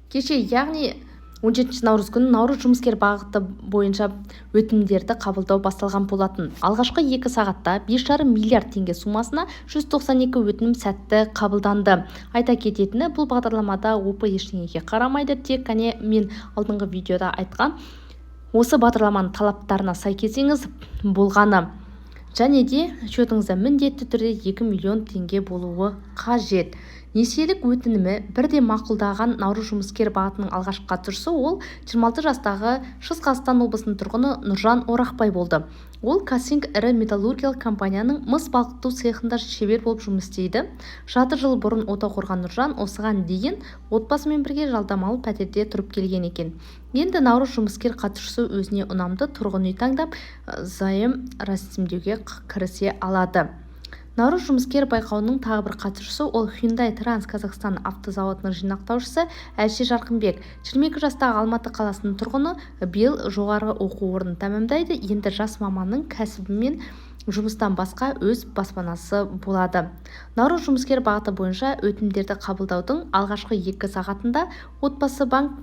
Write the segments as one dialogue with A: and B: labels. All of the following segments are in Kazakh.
A: Кеше, яғни 17 наурыз күні «Наурыз жұмыскер» бағыты бойынша өтінімдерді қабылдау басталған болатын. Алғашқы 2 сағатта 5,5 миллиард теңге сомасына 192 өтінім сәтті қабылданды. Айта кететіні, бұл бағдарламада ОП ештеңеге қарамайды. Тек қана мен алдыңғы видеода айтқан осы бағдарламаның талаптарына сай келсеңіз болғаны және де счетыңызда міндетті түрде 2 миллион теңге болуы қажет. Несиелік өтінімі бірден мақұлданған «Наурыз жұмыскер» бағытының алғашқы қатысушысы ол 26 жастағы Шығыс Қазақстан облысының тұрғыны Нұржан Орақбай болды. Ол «Казцинк» ірі металлургиялық компанияның мыс балқыту цехында шебер болып жұмыс істейді. Жарты жыл бұрын отау құрған Нұржан осыған дейін отбасымен бірге жалдамалы пәтерде тұрып келген екен. Енді «Наурыз жұмыскер» қатысушысы өзіне ұнамды тұрғын үй таңдап, заем рәсімдеуге кірісе алады. «Наурыз жұмыскер» байқауының тағы бір қатысушысы ол Hyundai Trans Казахстан автозауытының жинақтаушысы Әлішер Жарқынбек. 22 жастағы Алматы қаласының тұрғыны биыл жоғарғы оқу орнын тәмамдайды. Енді жас маманның кәсібімен жұмыстан басқа өз баспанасы болады. «Наурыз жұмыскер» бағыты бойынша өтінімдерді қабылдаудың алғашқы 2 сағатында Отбасы банк,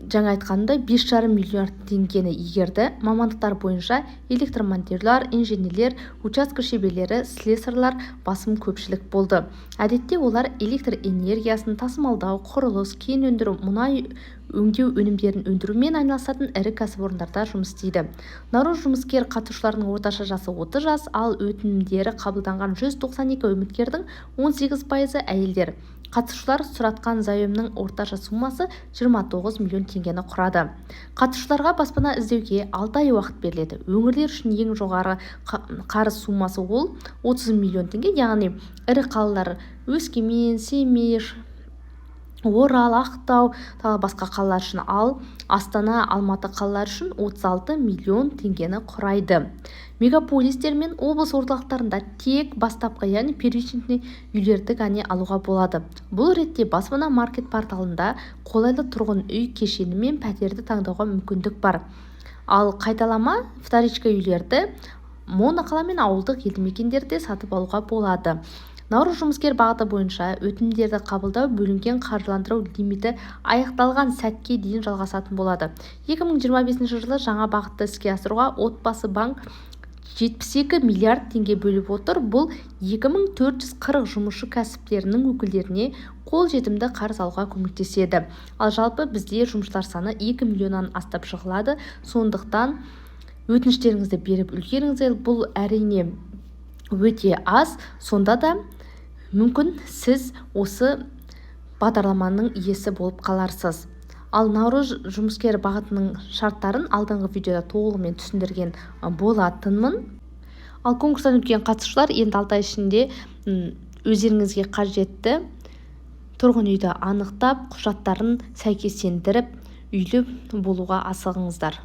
A: жаңа айтқанымдай, 5,5 миллиард теңгені игерді. Мамандықтар бойынша электромонтерлар, инженерлер, учаске шеберлері, слесарьлар басым көпшілік болды. Әдетте олар электр энергиясын тасымалдау, құрылыс, кен өндіру, мұнай өңдеу өнімдерін өндірумен айналысатын ірі кәсіпорындарда жұмыс істейді. «Наурыз жұмыскер» қатысушыларының орташа жасы 30 жас, ал өтінімдері қабылданған 192 үміткердің 18%-ы әйелдер. Қатысушылар сұратқан заемның орташа суммасы 29 миллион теңгені құрады. Қатысушыларға баспана іздеуге 6 ай уақыт беріледі. Өңірлер үшін ең жоғары қарыз суммасы ол 30 миллион теңге, яғни ірі қалалар: Өскемен, Семей, Орал, Ақтау, тағы басқа қалалар үшін, ал Астана, Алматы қалалары үшін 36 миллион теңгені құрайды. Мегаполистер мен облыс орталықтарында тек бастапқы, яғни первичный үйлерді ғана алуға болады. Бұл ретте Баспана Маркет порталында қолайлы тұрғын үй кешені мен пәтерді таңдауға мүмкіндік бар. Ал қайталама, вторичка үйлерді моноқала мен ауылдық елді мекендерде сатып алуға болады. «Наурыз жұмыскер» бағыты бойынша өтінімдерді қабылдау бөлінген қаржыландыру лимиті аяқталған сәтке дейін жалғасатын болады. 2025 жылы жаңа бағытты іске асыруға Отбасы банк 72 миллиард теңге бөліп отыр. Бұл 2440 жұмысшы кәсіптерінің өкілдеріне қолжетімді қарыз алуға көмектеседі. Ал жалпы бізде жұмысшылар саны 2 миллионнан астап жығылады. Сондықтан өтініштеріңізді беріп үлгеріңіздер. Бұл, әрине, өте аз. Сонда да мүмкін сіз осы бағдарламаның иесі болып қаларсыз. Ал «Наурыз жұмыскер» бағытының шарттарын алдыңғы видеода толығымен түсіндірген болатынмын. Ал конкурстан өткен қатысушылар енді 6 ай ішінде өздеріңізге қажетті тұрғын үйді анықтап, құжаттарын сәйкестендіріп, үйлі болуға асығыңыздар.